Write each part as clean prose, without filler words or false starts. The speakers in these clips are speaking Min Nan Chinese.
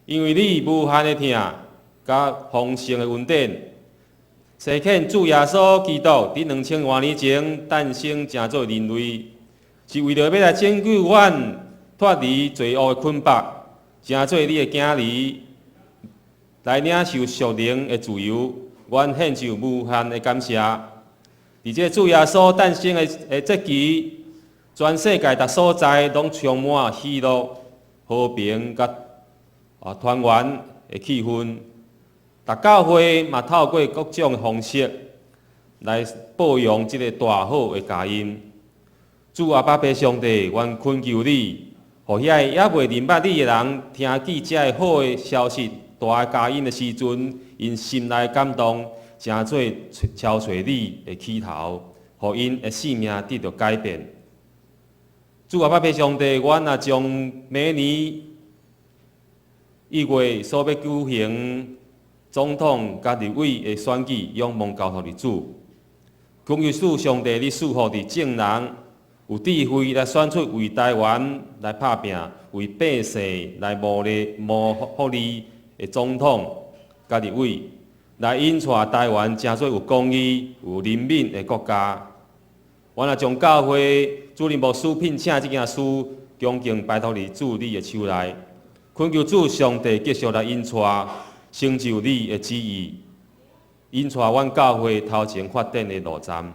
因為你無限的疼，佮豐盛的恩典，差遣主耶穌基督佇2000外年前誕生成做人類，是為著欲來拯救阮脫離罪惡的捆縛，成做你的囝兒，來領受屬靈的自由。阮獻上無限的感謝。佇這主耶穌誕生的節期，全世界逐所在攏充滿喜樂、和平佮團圓的氣氛。逐教會嘛透過各種方式來報揚這個大好的佳音。主阿爸父上帝，阮懇求你，予遐个猶未認捌你的人，聽見這个好的消息、大的佳音的時陣，𪜶心內感動，成做朝揣你的起頭，予𪜶的性命得著改變。主阿爸父上帝，阮也將明年1月所欲舉行總統佮立委的選舉，仰望交託予主。懇求主上帝，你賜福佇眾人有智慧來選出為台灣來拍拚、為百姓來謀利、謀福利的總統佮立委，來引帶台灣成做有公義、有人民的國家。阮也將教會主任牧師聘請這件事，恭敬拜託佇主你的手內，懇求主上帝繼續來引帶，成就你的旨意，引帶阮教會頭前發展的路站。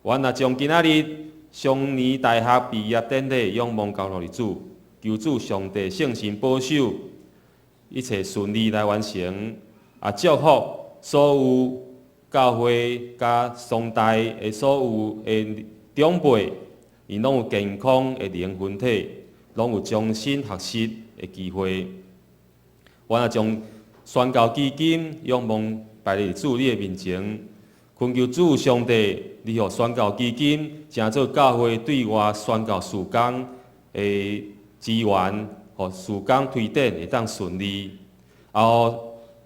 阮也將今仔日雙年大學畢業典禮仰望交託予主，求主上帝聖神保守，一切順利來完成，也祝福所有教會佮雙大的所有的長輩，𪜶攏有健康的靈魂體，攏有終身學習的機會。阮也將宣教基金仰望擺佇主你的面前，懇求主上帝，你予宣教基金成做教會對外宣教事工的資源，予事工推展會當順利。也予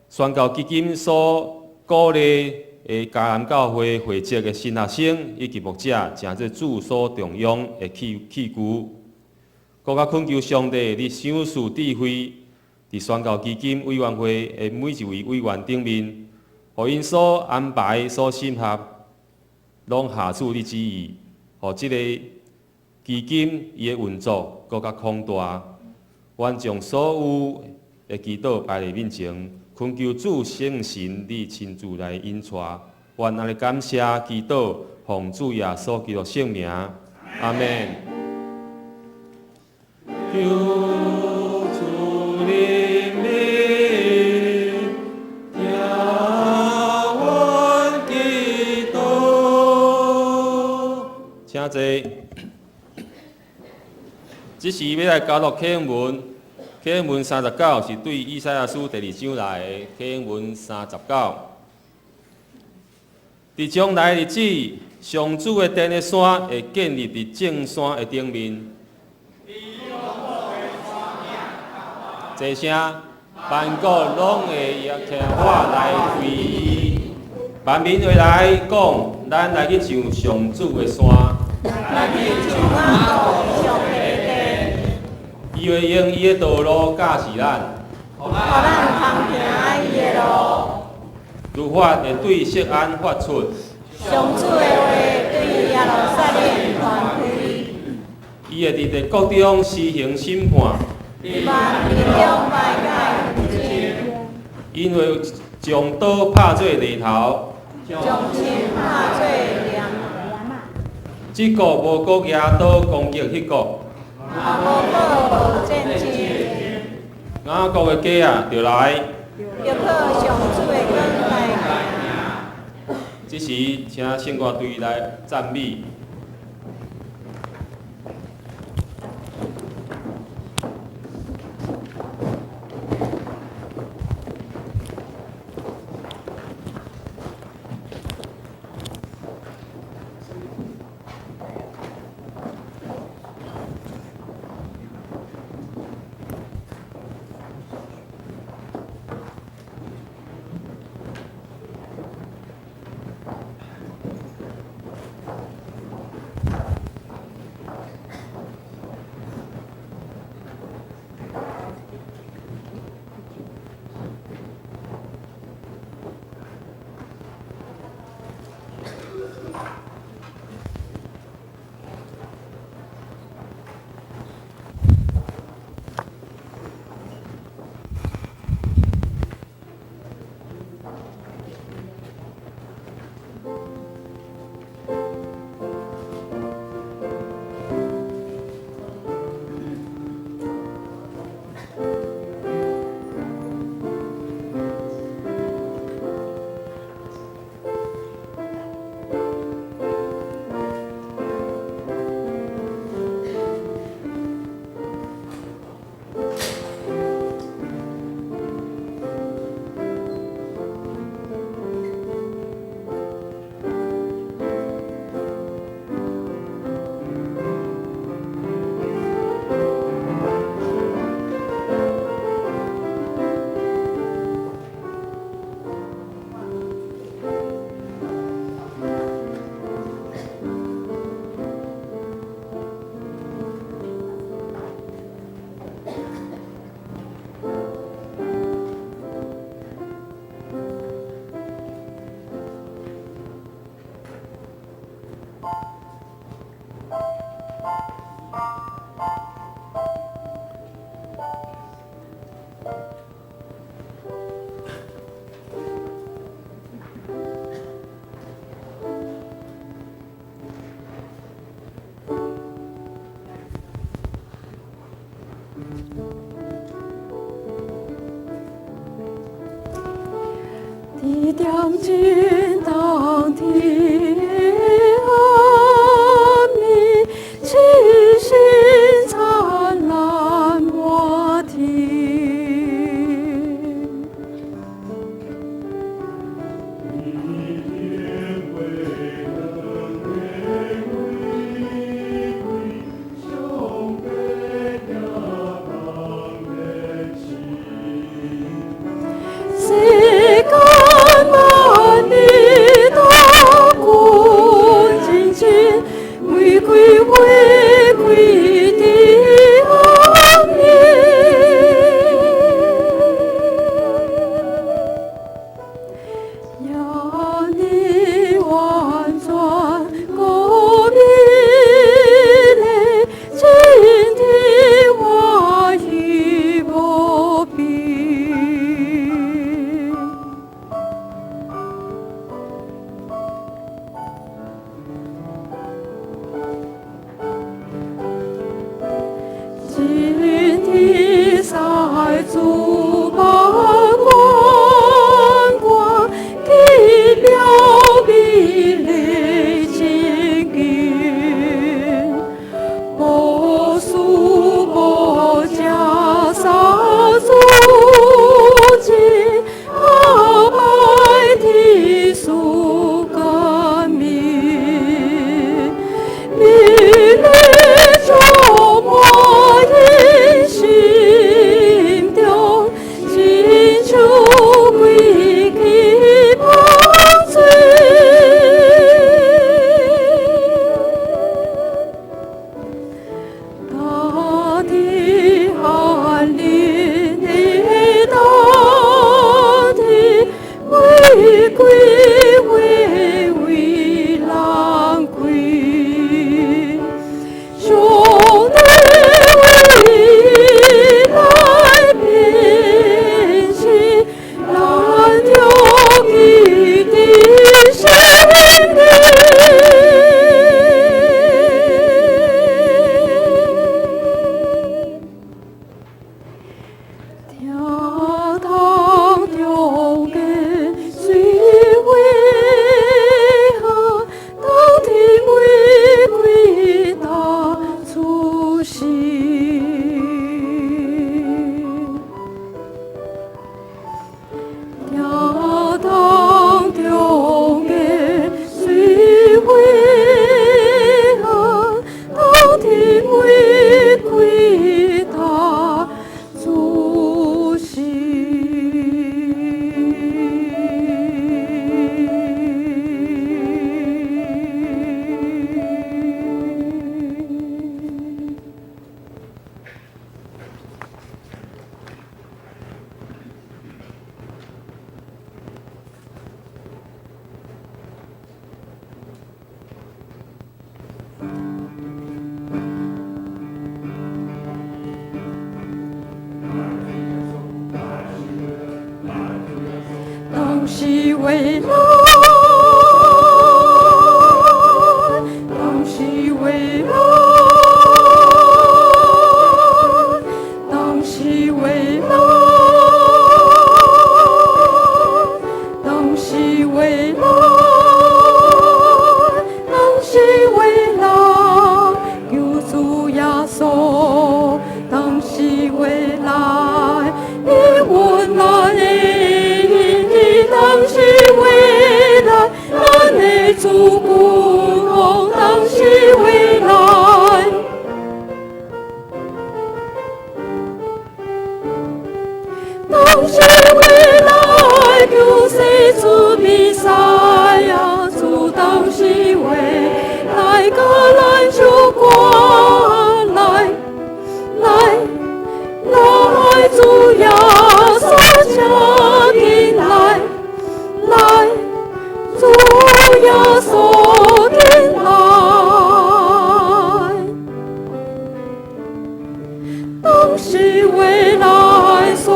宣教基金所鼓勵的迦南教會會籍的神學生以及牧者，成做主所重用的器具。閣較懇求上帝，你賞賜智慧，佇宣教基金委員會的每一位委員頂面，予𪜶所安排、所審核，攏合主你旨意，予這個基金伊的運作閣較廣大。阮將所有的祈禱擺佇面前，懇求主聖神你親自來引帶。阮按呢感謝祈禱，奉主耶穌基督聖名，阿們。求主憐憫，聽阮祈禱。請坐。這時欲來交讀啟文，啟文三十九是對以賽亞書第二章來的啟文三十九。佇將來日子，上主的殿的山會建立佇眾山的頂面。齊聲，萬國攏會聽我來歸依，萬民會來講，咱來去上上主的山。來去上咱上帝的殿。伊會用伊的道路教示咱，予咱通行伊的路。律法會對錫安發出，上主的話對耶路撒冷傳開。伊會佇列國中施行審判。佇萬民中排解紛爭。𪜶會將刀拍做犁頭，將槍拍做鐮。這國無閣舉刀攻擊彼國，也無閣學戰爭。雅各的家仔，著來，著靠上主的光來行。這時，請聖歌隊來讚美。一点真当天暗暝，星星灿烂满天。世間萬里大軍陣陣，玫瑰花開佇暗暝。耶呢完全高美麗，真天歡喜無邊。真天使主把光光，奇妙美麗情景，無事無食三主真，阿拜天主感恩，美麗充滿因心中，親像歸去芳水。大地安寧的大地，玫瑰花為人開。上帝為來變身，咱著記佇心裡。天堂中間水花荷，當天玫瑰大出世。天堂中間水花荷，當天玫瑰大出世。當時為來，當時為來，當時為來，當時為來，當時為來，救主耶穌，當時為來，伊溫暖的當時為來，咱的主君王，當時為來。當時為來，救世主彌賽亞，主當時為來，甲咱相關來來來，主耶穌請緊來來，主耶穌緊來。當時為來，煞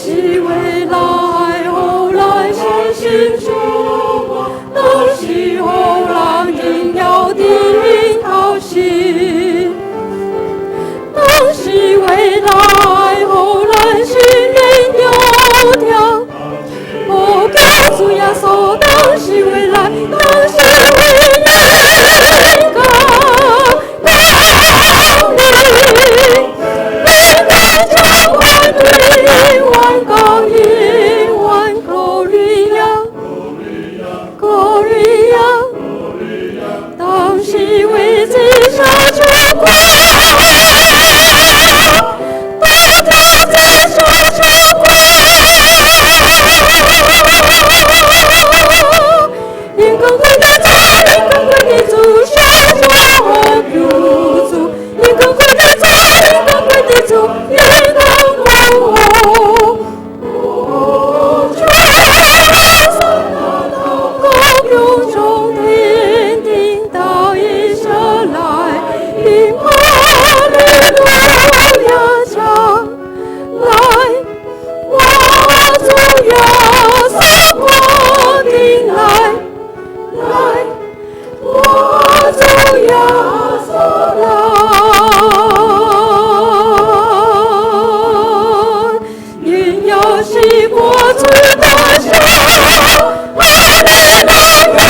是為來予咱信心充滿，當時予人榮耀頂頭時，當時為來予咱心免憂痛。哦，救主耶穌，當時為來，當時為來降臨，永遠掌權永遠降永遠 Gloria，Gloria，當時為這世出關，當天這世出關。因高貴的主，因高貴的主，上救主，因高貴的主，因高貴的主，因高貴。主高榮從天頂到以色來，並哈利路亞唱來，我主耶穌國定來，來，我主耶穌來，榮耀是國主的神，哈利路亞。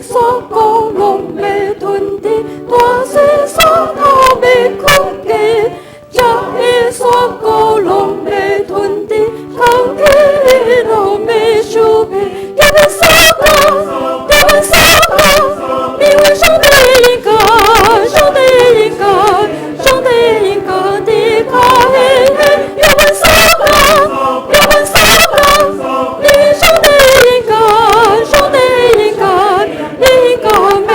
山高攏欲吞甜，大細山頭欲屈低，這个山高攏欲吞甜，空氣攏欲收皮，台灣山高，台灣山高，命運上帝應該，上帝應該，上帝應該的開，台灣山高，台灣山高，命運上帝應該，上帝應該，應該美。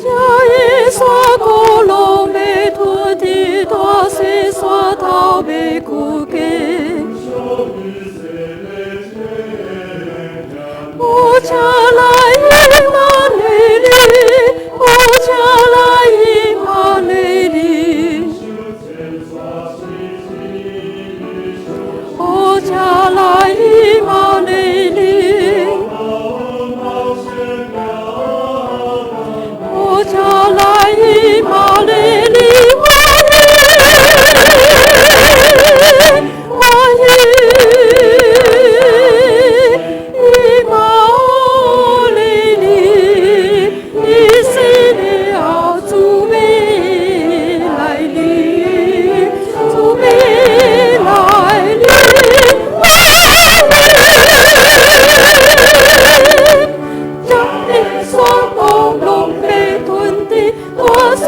這个山高攏欲吞甜，大細山頭欲屈低。有車來以馬內利，有車來以馬內利。有車來以馬內利。有車來以馬內利，歡喜歡喜以馬內利，以色列主欲來臨，主欲來臨，歡喜。這个山高攏欲吞甜，大細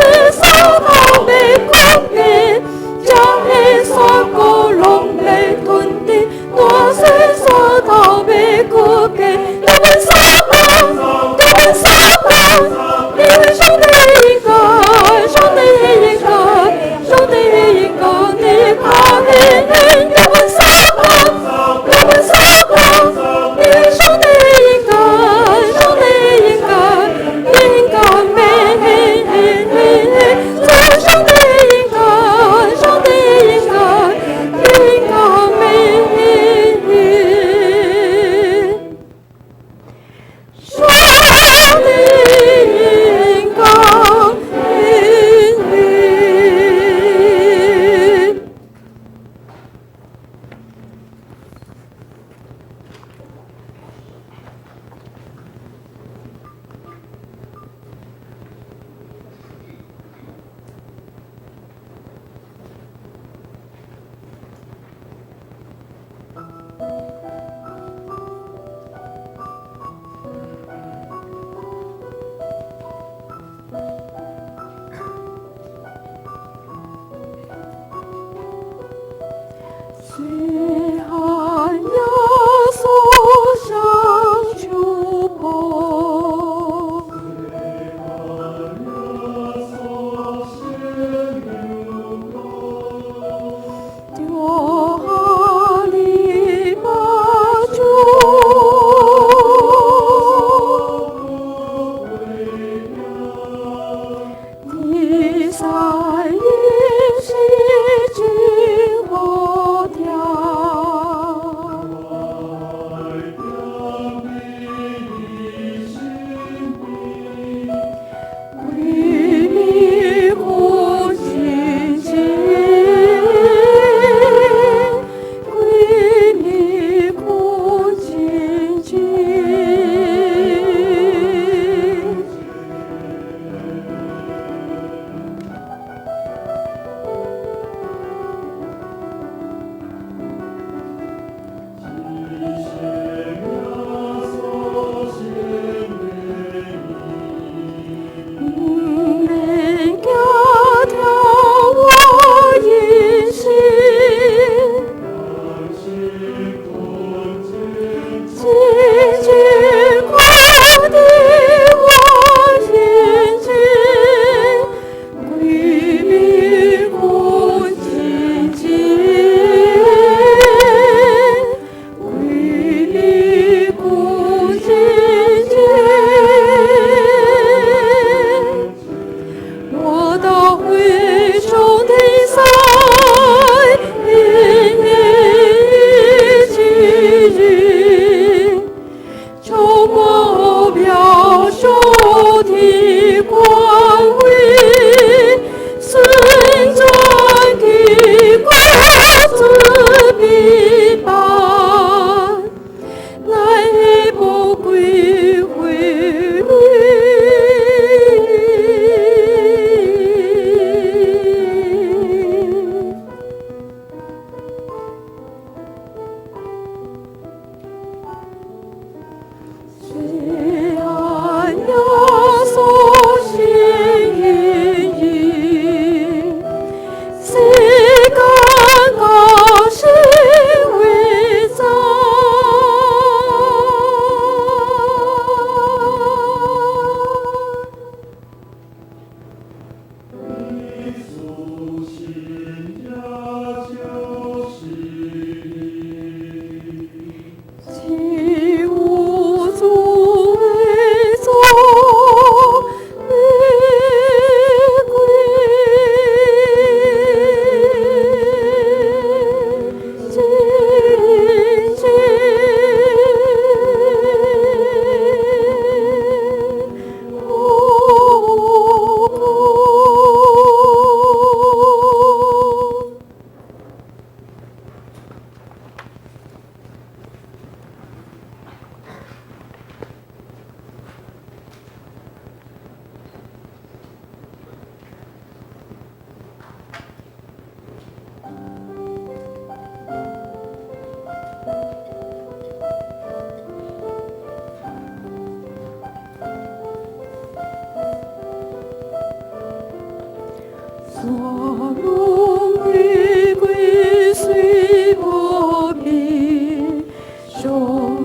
山攏玫瑰雖無比，上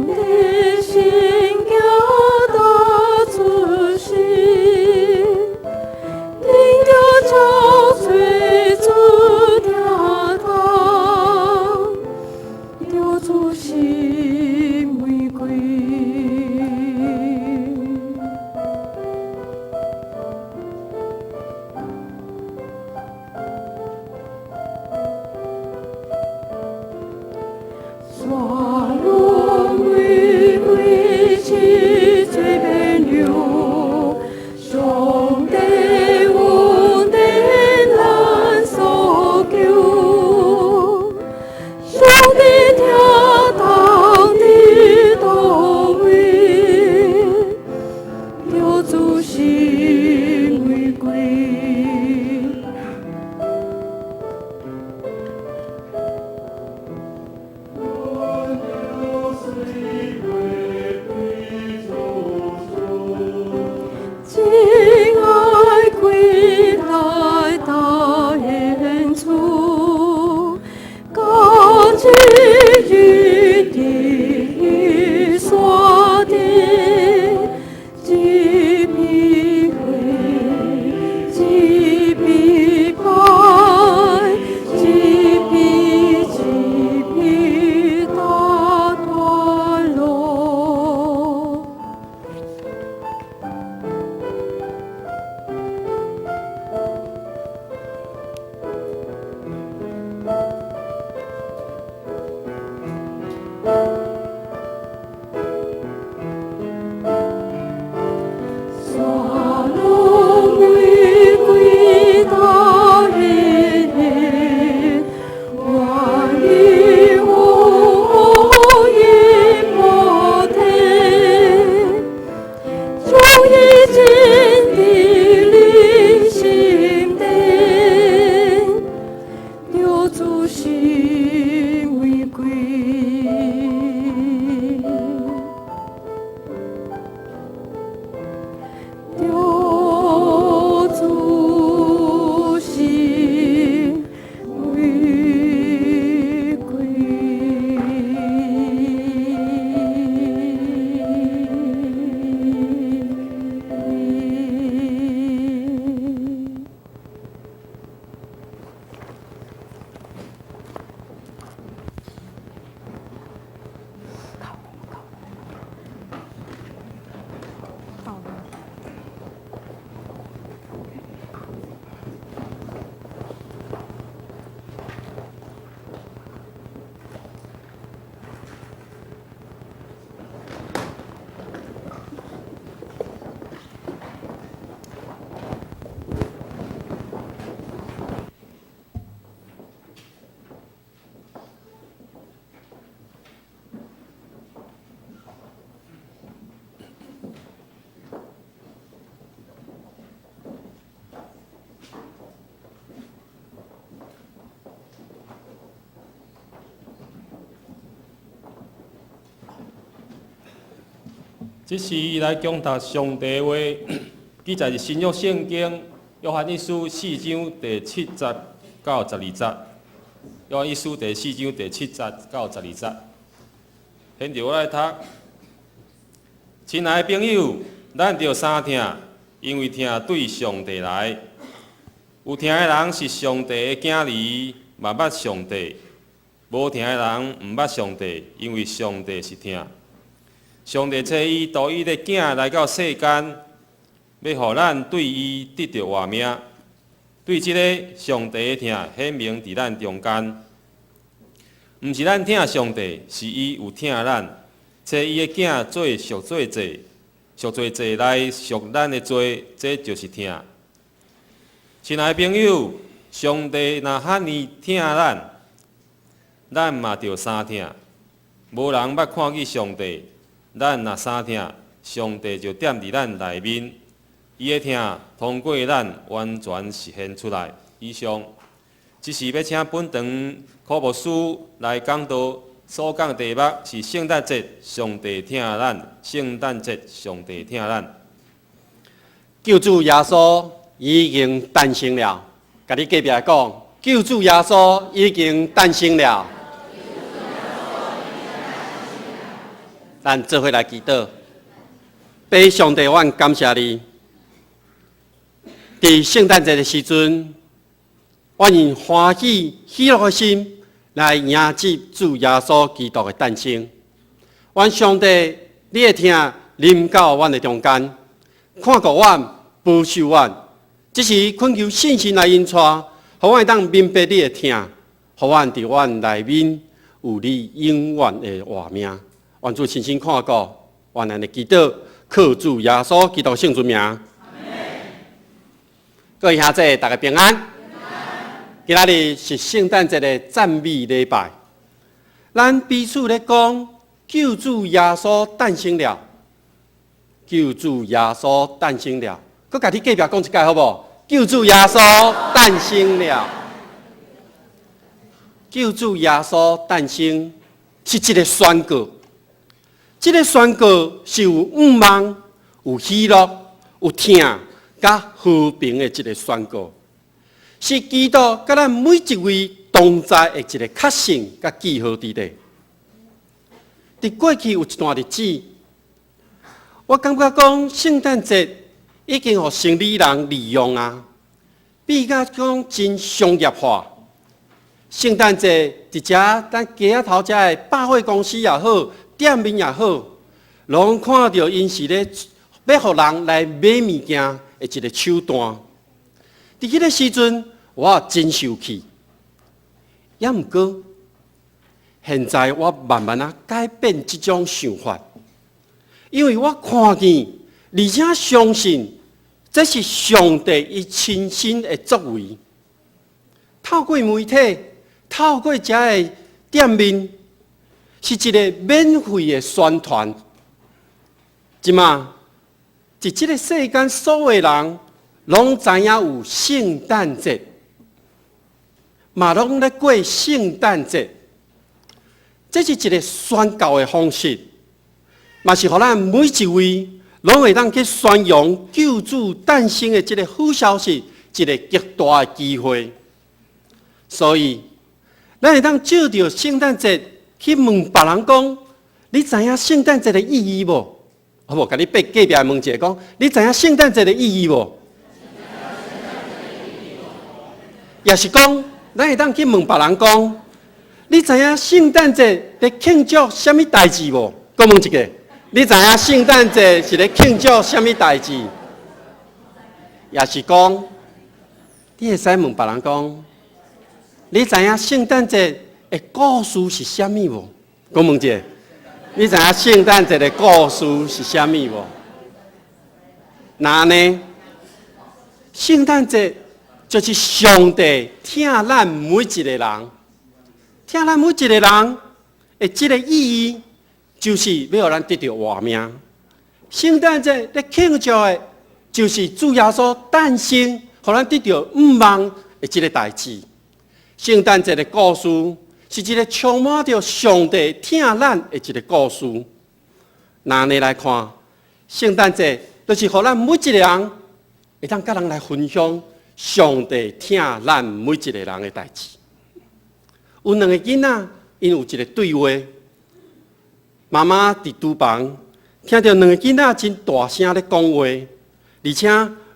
帝聖潔大出世，恁著憔悴主疼痛，著主心玫瑰。山攏玫瑰是最美麗，上帝恩典咱所求，上帝疼痛佇佗位，著主心玫瑰。真愛歸來大恩主，高舉於地山頂，一筆畫，一筆拜，一筆一筆大段落。山攏玫瑰大恩，願意有因無天，將伊真佇恁心頂，著主心玫瑰。著主心玫瑰。這時來講讀上帝話，記載佇新約聖經約翰一書四章第七節到十二節。約翰一書第四章第七節到十二節。現在我來讀。親愛的朋友，咱著三疼，因為疼對上帝來。有疼的人是上帝的囝兒，嘛捌上帝；無疼的人毋捌上帝，因為上帝是疼。上帝差伊獨一的囝來到世間，欲予咱對伊得著活命。對這個上帝的疼顯明佇咱中間，毋是咱疼上帝，是伊有疼咱。差伊的囝做贖罪祭，贖罪祭來贖咱的罪，這就是疼。親愛的朋友，上帝若遐爾疼咱，咱嘛著相疼。無人捌看見上帝，咱若相疼，上帝就踮佇咱內面，伊的疼通過咱完全實現出來。以上，這是欲請本堂柯牧師來講道，所講題目是聖誕節，上帝疼咱；聖誕節，上帝疼咱。救主耶穌已經誕生了。共你隔壁講，救主耶穌已經誕生了。咱做伙來祈禱，父上帝，阮感謝你。佇聖誕節的時陣，阮用歡喜喜樂的心來迎接主耶穌基督的誕生。願上帝，你的疼臨到阮的中間，看顧阮，保守阮。這時懇求聖神來引帶，予阮會當明白你的疼，予阮佇阮內面有你永遠的活命。願主親身看顧，阮按呢祈禱，靠主耶穌基督聖尊名。各位兄弟，大家平安。今仔日是聖誕節的讚美禮拜，咱彼此咧講，救主耶穌誕生了，救主耶穌誕生了。閣共你隔壁講一擺好無？救主耶穌誕生了，救主耶穌誕生是一個宣告，這個宣告是有盼望、有喜樂、有疼佮和平的一個宣告，是基督佮咱每一位同在的一個確信佮記號佇咧。佇過去有一段日子，我感覺講聖誕節已經予生理人利用啊，變甲講真商業化。聖誕節佇遮咱街仔頭遮的百貨公司也好，店面也好，攏看著𪜶是咧欲予人來買物件的一個手段。佇彼個時陣，我真受氣。猶毋過，現在我慢慢仔改變這種想法，因為我看見，而且相信這是上帝伊親身的作為，透過媒體，透過遮的店面，是一個免費的宣傳。這馬，佇這個世間所有人攏知影有聖誕節，嘛攏咧過聖誕節，這是一個宣告的方式，嘛是予咱每一位攏會當去宣揚救主誕生的這個好消息，一個極大的機會。所以，咱會當借著聖誕節去問別人講：你知影聖誕節的意義無？好無？共你隔壁問一下講，你知影聖誕節的意義無？也是講，咱會當去問別人講，你知影聖誕節咧慶祝啥物代誌無？閣問一個，你知影聖誕節是咧慶祝啥物代誌？也是講，你會使問別人講，你知影聖誕節的故事是啥物無？閣問一下，你知影聖誕節的故事是啥物無？若按呢，聖誕節就是上帝疼咱每一個人，疼咱每一個人的這個意義，就是欲予咱得著活命。聖誕節咧慶祝的，就是主耶穌誕生，予咱得著盼望的這個代誌。聖誕節的故事是一個充滿著上帝疼咱的一個故事。若按呢來看，聖誕節就是予咱每一個人會當佮人來分享上帝疼咱每一個人的代誌。有兩個囡仔，𪜶有一個對話。媽媽佇廚房聽著兩個囡仔真大聲咧講話，而且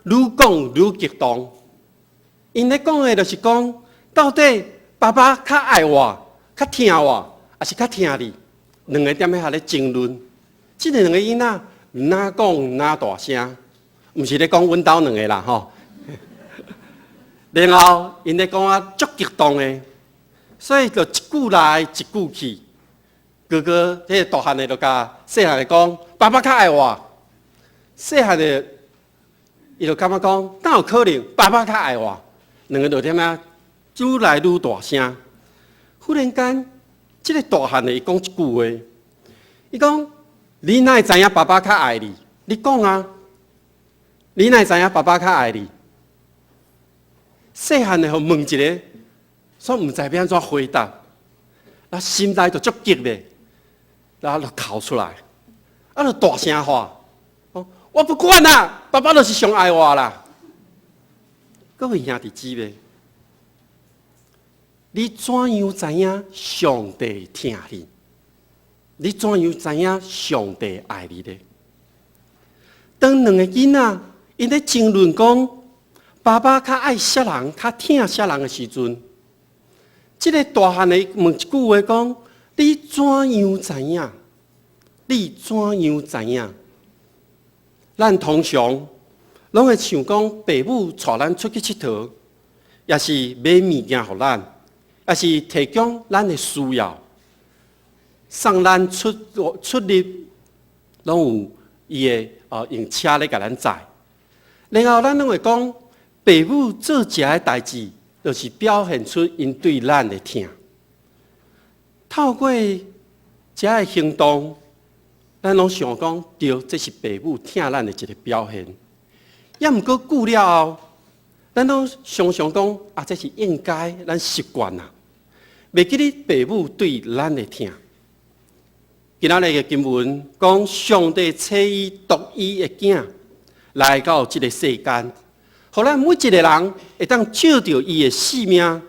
愈講愈激動。𪜶咧講的就是講，到底爸爸較愛我、較疼我，抑是較疼你？兩个踮遐咧爭論。這兩个囡仔若講若大聲，毋是咧講阮兜兩个啦吼。然後𪜶咧講啊足激動的，所以就一句來一句去。哥哥，彼個大漢的就共細漢的講：爸爸較愛我。細漢的伊就感覺講，哪有可能？爸爸較愛我。兩個就踮遐愈來愈大聲。忽然間，這個大漢的伊講一句話，伊講：你哪會知影爸爸較愛你？你講啊！你哪會知影爸爸較愛你？細漢的予問一下，煞毋知欲按怎回答，啊，心內就足激的，然後就哭出來，啊，就大聲喊：我不管啦，爸爸就是上愛我啦！各位兄弟姊妹，你怎樣知影上帝疼你？你怎樣知影上帝愛你呢？當兩個囡仔𪜶咧爭論講爸爸較愛啥人，較疼啥人的時陣，這个大漢的問一句話講：你怎樣知影？你怎樣知影？咱通常攏會想講，爸母帶咱出去𨑨迌，抑是買物件予咱，抑是提供咱的需要，送咱出出入，攏有伊會用車咧共咱載。然後咱攏會講，爸母做這个代誌，就是表現出𪜶對咱的疼。透過這个行動，咱攏想講，對，這是爸母疼咱的一个表現。抑毋過久了後，咱攏常常講啊，這是應該，咱習慣啦，袂記得爸母對咱的疼。今仔日的經文講，上帝差伊獨一的囝來到這個世間，予咱每一個人會當藉著伊的性命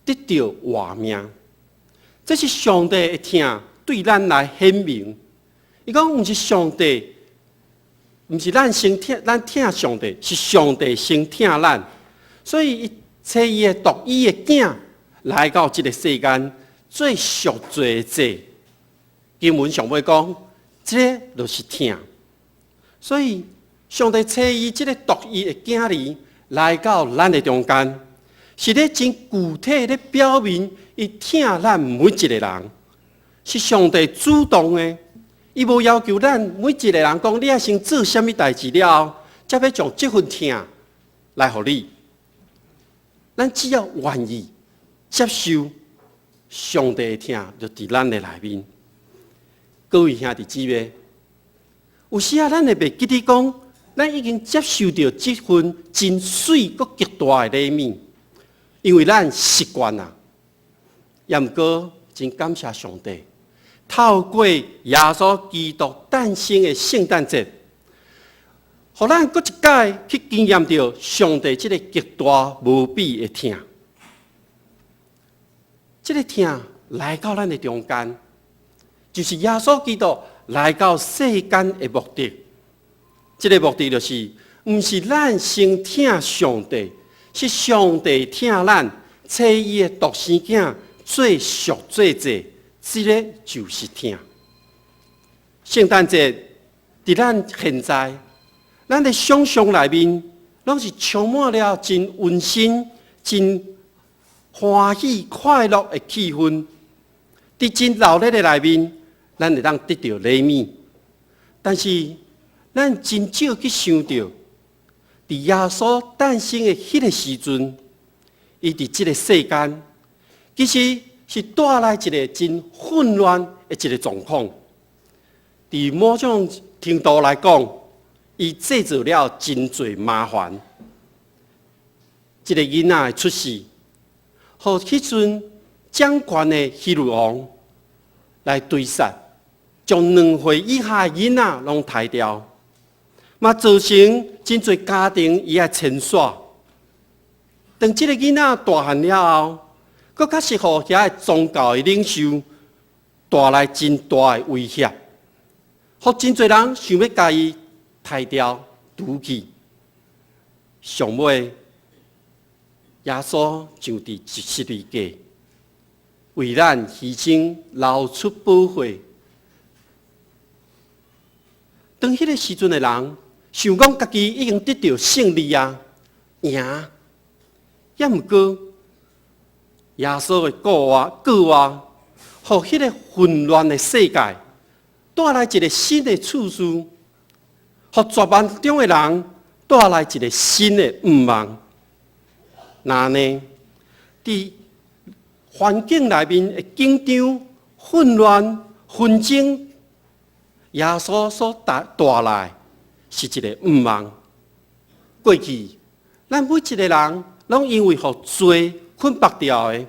得著活命。這是上帝的疼對咱來顯明。伊講毋是上帝，毋是咱先疼，咱疼上帝，是上帝先疼咱。所以伊差伊的獨一的囝來到這個世間，做贖罪祭。經文上尾講，這就是疼。所以上帝差伊這个獨一的囝兒來到咱的中間，是咧真具體咧表明伊疼咱每一個人，是上帝主動的，伊無要求咱每一個人講，你愛先做啥物代誌了後，才欲將這份疼來予你。咱只要願意接受上帝的疼，就佇咱的內面。各位兄弟姊妹，有時啊，咱會袂記得講，咱已經接受著這份真媠閣極大的禮物，因為咱習慣啊。抑毋過，真感謝上帝，透過耶穌基督誕生的聖誕節，予咱閣一擺去經驗著上帝這个極大無比的疼。這个疼來到咱的中間，就是耶穌基督來到世間的目的。這个目的就是，毋是咱先疼上帝，是上帝疼咱，差伊的獨生囝做贖罪祭，這个就是疼。聖誕節佇咱現在，咱的想象內面，攏是充滿了真溫馨、真歡喜、快樂的氣氛。佇真熱鬧的內面，咱會當得著禮物，但是咱真少去想著，佇耶穌誕生的彼个時陣，伊佇這个世間，其實是帶來一个真混亂的一个狀況。佇某種程度來講，伊製造了真濟麻煩。這个囡仔的出世，予彼陣掌權的希律王來追殺，將2歲以下的囡仔攏刣掉，嘛造成真濟家庭伊愛遷徙。當這个囡仔大漢了後，閣較是予遐个宗教的領袖帶來真大的威脅，予真濟人想欲共伊刣掉、除去。上尾，耶穌上佇十字架，為咱犧牲，流出寶血。當彼个時陣的人想講家己已經得著勝利啊，贏，抑毋過耶穌的復活，復活，予彼个混亂的世界帶來一个新的次序，予絕望中的人帶來一个新的盼望。那呢，佇環境內面的緊張、混亂、紛爭，耶穌所帶帶來是一个盼望。過去，咱每一个人攏因為予罪捆縛著的，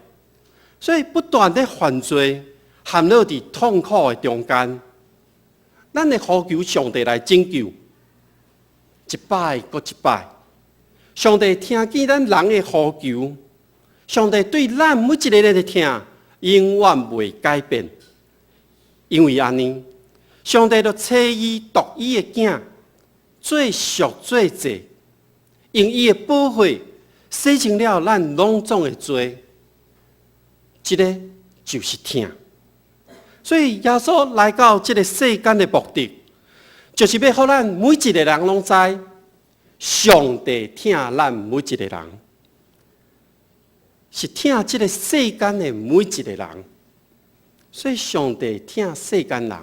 所以不斷咧犯罪，陷落佇痛苦的中間。咱會呼求上帝來拯救，一擺閣一擺，上帝聽見咱人的呼求，上帝對咱每一个人的疼永遠袂改變，因為按呢，上帝就差伊獨一的囝做贖罪祭，用伊的寶血洗淨了咱攏總的罪。這个就是疼。所以耶穌來到這個世間的目的，就是欲予咱每一个人攏知，上帝疼咱每一个人，是疼這个世間的每一個人。所以上帝疼世間人，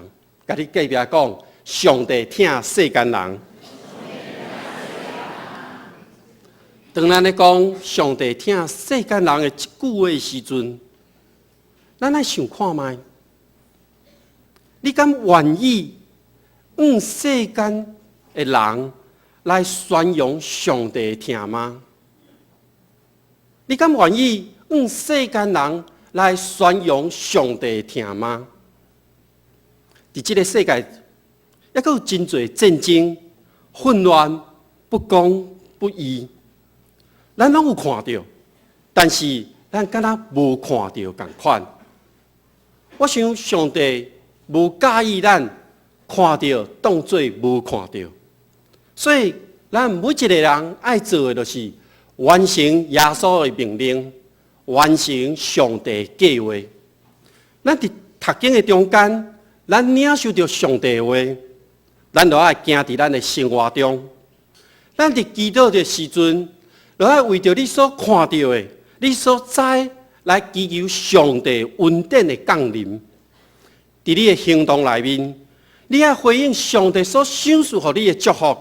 共你隔壁講，上帝疼世間人。當咱咧講上帝疼世間人的這句話的時陣，咱愛想看覓，你敢願意向世間的人來宣揚上帝的疼嗎？你敢願意向世間人來宣揚上帝的疼嗎？佇這个世界，猶閣有真濟戰爭、混亂、不公、不義，咱攏有看著，但是咱敢若無看著仝款。我想上帝無佮意咱看著當做無看著，所以咱每一個人愛做的就是完成耶穌的命令，完成上帝計劃。咱佇讀經的中間，咱領受著上帝的話，咱就愛行佇咱的生活中。咱佇祈禱的時陣，就愛為著你所看著的、你所知來祈求上帝恩典的降臨。佇你的行動內面，你愛回應上帝所賞賜予你的祝福，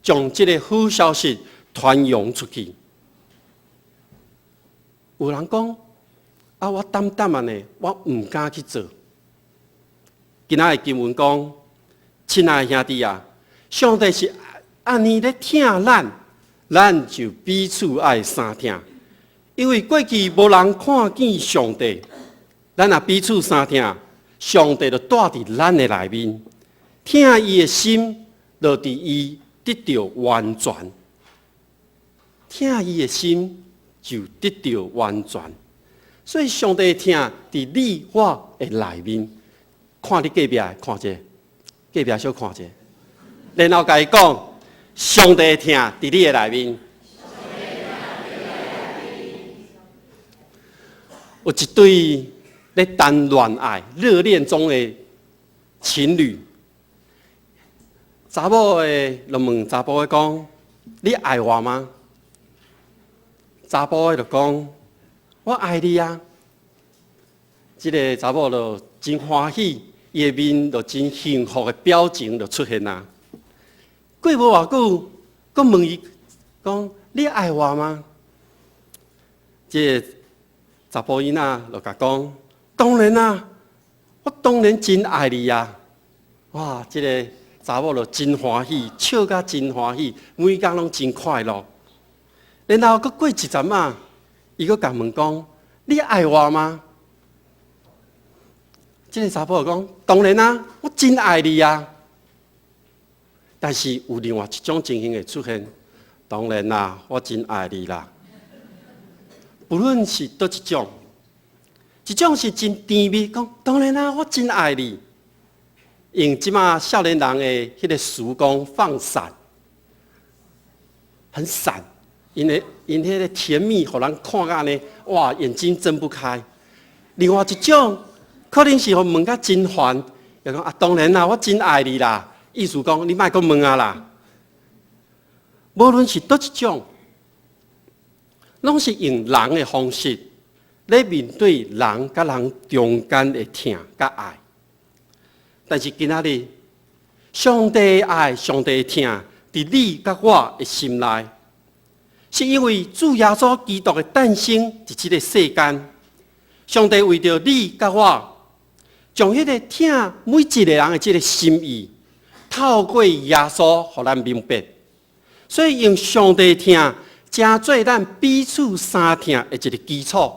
將這个好消息傳揚出去。有人講啊，我膽膽按呢，我毋敢去做。今仔的經文講，親愛的兄弟啊，上帝是按呢咧疼咱，咱就彼此愛相疼。因為過去無人看見上帝，咱若彼此相疼，上帝就住佇咱的內面，疼伊的心就佇伊得著完全，疼伊的心就得著完全。所以上帝的疼佇你我的內面，看你隔壁看者，隔壁小看者，然後共伊講，上帝的疼佇你的內面。有一對咧談戀愛、熱戀中的情侶，查某的就問查埔的講：你愛我嗎？查埔的就講：我愛你啊！這个查某就真歡喜，伊的面就真幸福的表情就出現啊。過無偌久，閣問伊講：你愛我嗎？這个查埔囡仔就共講：當然啊，我當然真愛你啊！哇，這个查某就真歡喜，笑甲真歡喜，每工攏真快樂。然後閣過一陣仔，伊閣共問講：你愛我嗎？這个查某就講：當然啊，我真愛你啊！但是有另外一種情形會出現，當然啦，我真愛你啦。不論是佗一種，一種是真甜蜜，講當然啦，我真愛你。用這馬少年人的彼个詞講放閃，很閃，𪜶的𪜶彼个甜蜜，予人看甲按呢，哇，眼睛睜不開。另外一種可能是予問甲真煩，就講啊，當然啦，我真愛你啦。意思講你莫閣問啊啦。無論是佗一種，攏是用人的方式咧面對人佮人中間的疼佮愛。但是今仔日，上帝的愛、上帝的疼，佇你佮我的心內，是因為主耶穌基督的誕生佇這个世間，上帝為著你佮我，將彼个疼每一个人的這个心意，透過耶穌予咱明白。所以用上帝疼，成做咱彼此相疼的一个基礎。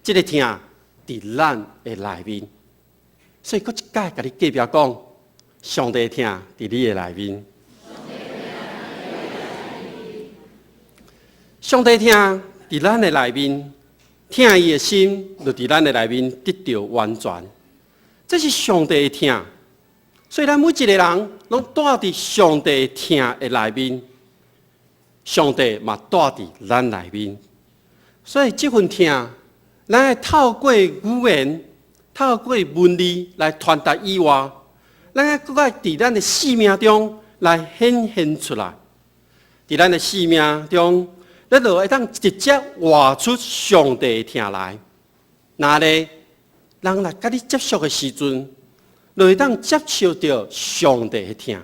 這个疼佇咱的內面。所以，閣一擺共你隔壁講，上帝疼佇你的內面。上帝疼佇咱的內面，疼伊的心就佇咱的內面得著完全。這是上帝的疼，所以咱每一個人攏住佇上帝疼的內面，上帝嘛住佇咱內面。所以這份疼，咱愛透過語言、透過文字來傳達以外，咱愛閣愛佇咱的生命中來顯現出來。佇咱的生命中，咱就會當直接活出上帝的疼來。若咧，人來佮你接觸的時陣，就會當接受著上帝的疼。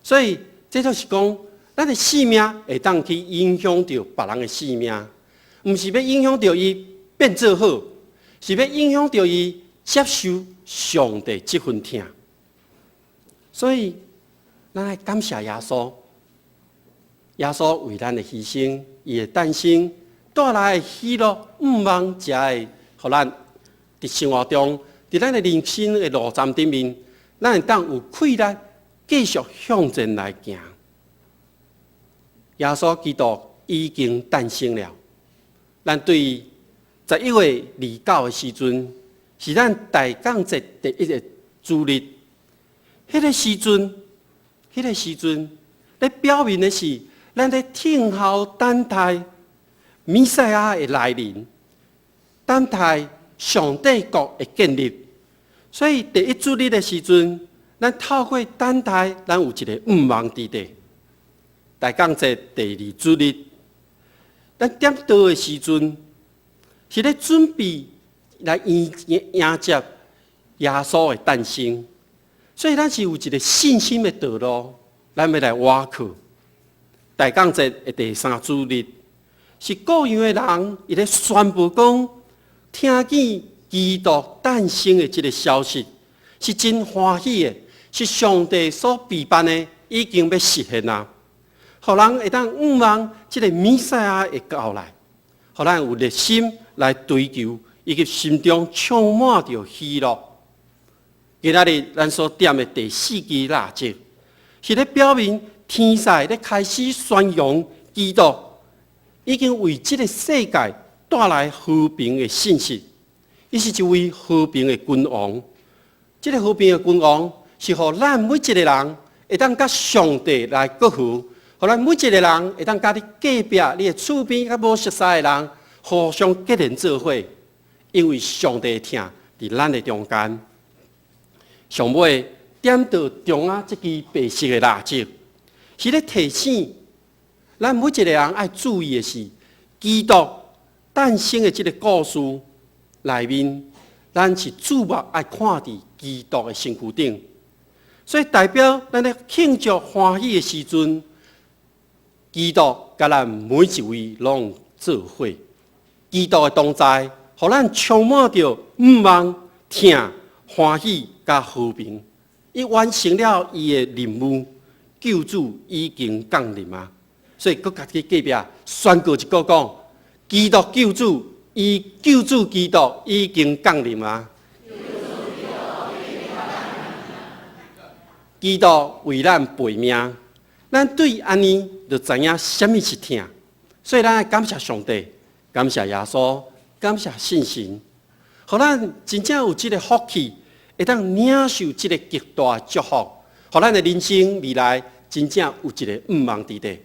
所以，這就是講，咱的生命會當去影響著別人的生命，毋是欲影響著伊變做好，是欲影響著伊接受上帝這份疼。所以，咱愛感謝耶穌，耶穌為咱的犧牲，伊的誕生帶來的喜樂、盼望，才會予咱佇生活中，佇咱的人生的路站頂面，咱會當有氣力繼續向前來行。耶穌基督已經誕生了，咱對11月29的時陣，是咱大降節第一個主日。彼個時陣，咧表明的是，咱咧等候等待彌賽亞的來臨，等待上帝國的建立。所以第一主日的時陣，咱透過等待，咱有一個盼望佇底。大降節第二主日，咱點燈的時陣，是咧準備來迎接耶穌的誕生。所以咱是有一個信心的道路，咱欲來倚靠。大降節的第三主日，是各樣的人伊咧宣布講，聽見基督誕生的這個消息，是真歡喜的，是上帝所備辦的，已經欲實現啊！予人會當向望這個彌賽亞會到來，予咱有熱心來追求，以及心中充滿著喜樂。今仔日咱所點的第四支蠟燭，是咧表明天使咧開始宣揚基督已經為這個世界帶來和平的信息。伊是一位和平的君王。這個和平的君王是予咱每一個人會當佮上帝來結和，予咱每一個人會當佮你隔壁、你的厝邊較無熟似的人互相結連做伙，因為上帝的疼佇咱的中間。上尾點著中仔這支白色的蠟燭，是咧提醒咱每一個人愛注意的是，基督誕生的這個故事內面，咱是注目愛看佇基督的身軀頂，所以代表咱咧慶祝歡喜的時陣，基督佮咱每一位攏做伙，基督的同在，予咱充滿著盼望、疼、歡喜佮和平。伊完成了伊的任務，救主已經降臨啊！所以，閣共你隔壁宣告一句講：基督救主，伊救主基督已經降臨啊！基督為咱背命，咱對按呢就知影啥物是疼，所以咱愛感謝上帝，感謝耶穌，感謝聖神，予咱真正有這個福氣，會當領受這個極大的祝福，予咱的人生未來真正有一個盼望佇底。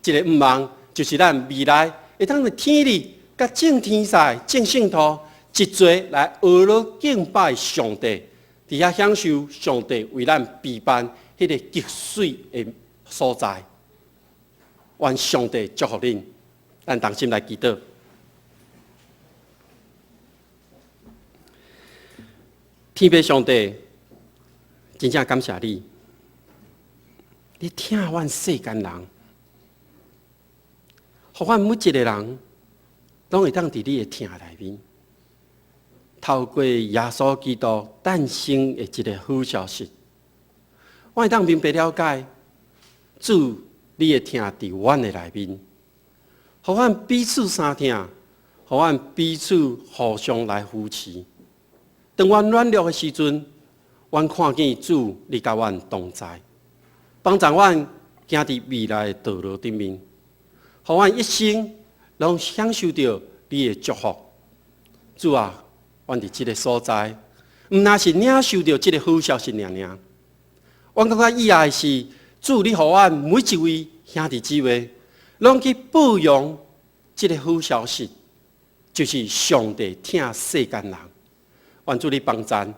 這個盼望就是咱未來會當佇天裡，佮眾天使、眾聖徒一齊來呵咾敬拜上帝，佇遐享受上帝為咱備辦彼個極媠的所在。願上帝祝福恁，咱同心來祈禱。天父上帝，真正感謝你，你疼阮世間人，予阮每一個人攏會當佇你的疼內面，透過耶穌基督誕生的這個好消息，我會當明白了解，主你的疼佇阮的內面，予阮彼此相疼，予阮彼此互相來扶持。當阮軟弱的時陣，阮看見主你佮阮同在，幫助阮行佇未來的道路頂面，予阮一生攏享受著你的祝福。主啊，阮佇這个所在，毋但是領受著這个好消息爾爾，阮閣較意愛的是，主你予阮每一位兄弟姊妹，攏去報揚這个好消息，就是上帝疼世間人。願主你幫贊，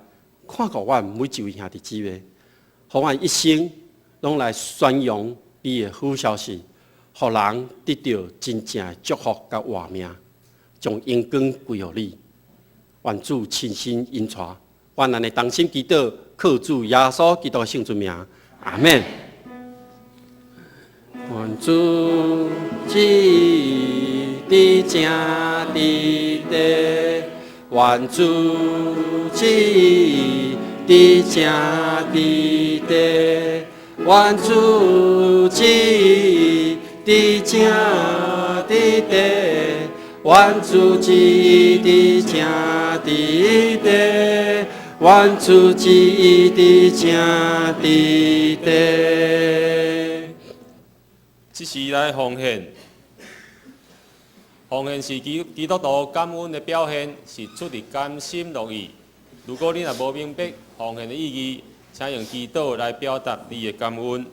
看顧阮每一位兄弟姊妹，予阮一生攏來宣揚你的好消息，予人得著真正的祝福佮活命，將榮光歸予你。願主親身引帶，阮按呢同心祈禱，靠主耶穌基督的聖尊名，阿們。願主旨意佇正佇地，願主旨意佇正佇地，願主旨意佇正佇地，願主旨意佇正佇地，願主旨意佇正佇地。這時來奉獻，奉獻是基督徒感恩的表現，是出自甘心樂意。如果你若無明白奉獻的意義，請用祈禱來表達你的感恩。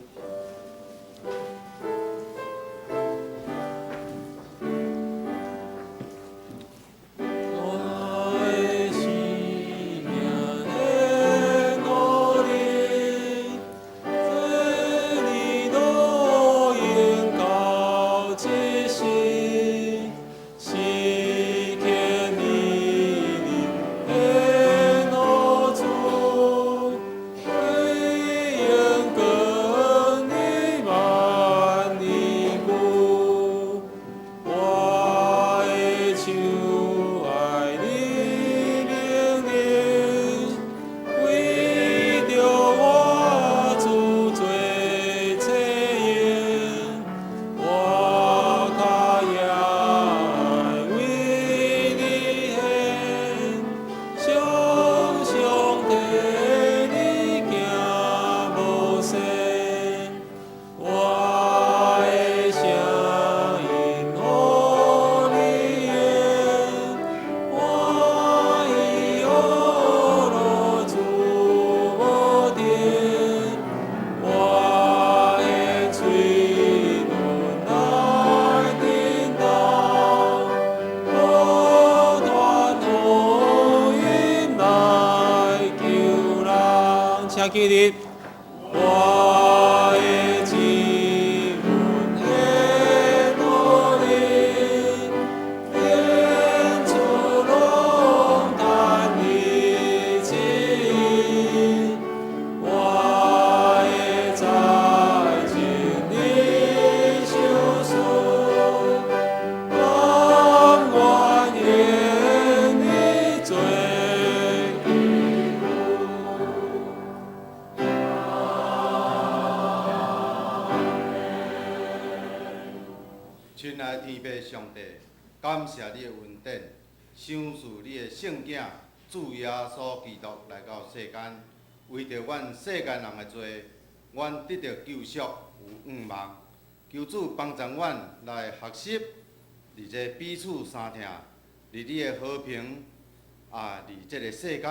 我的生命獻予你，做你路永到這世，時刻年年獻予主，榮光你萬年久。我的手愛你命令，為著我主做冊用，我較也愛為你獻，常常替你行無勢。我的聲音予你用，歡喜樂主無定，我的喙唇來叮當，不斷福音來救人。請起立。我的指紋獻予你，演出攏趁你旨意，我的財盡你手術，甘願願你做基督。親愛的天父上帝，感謝你的恩典，賞賜你的聖囝主耶穌基督來到世間，為著阮世間人的罪，阮得著救贖有向望。求主幫助阮來學習，佇這彼此相疼，佇你的和平啊，佇這个世間。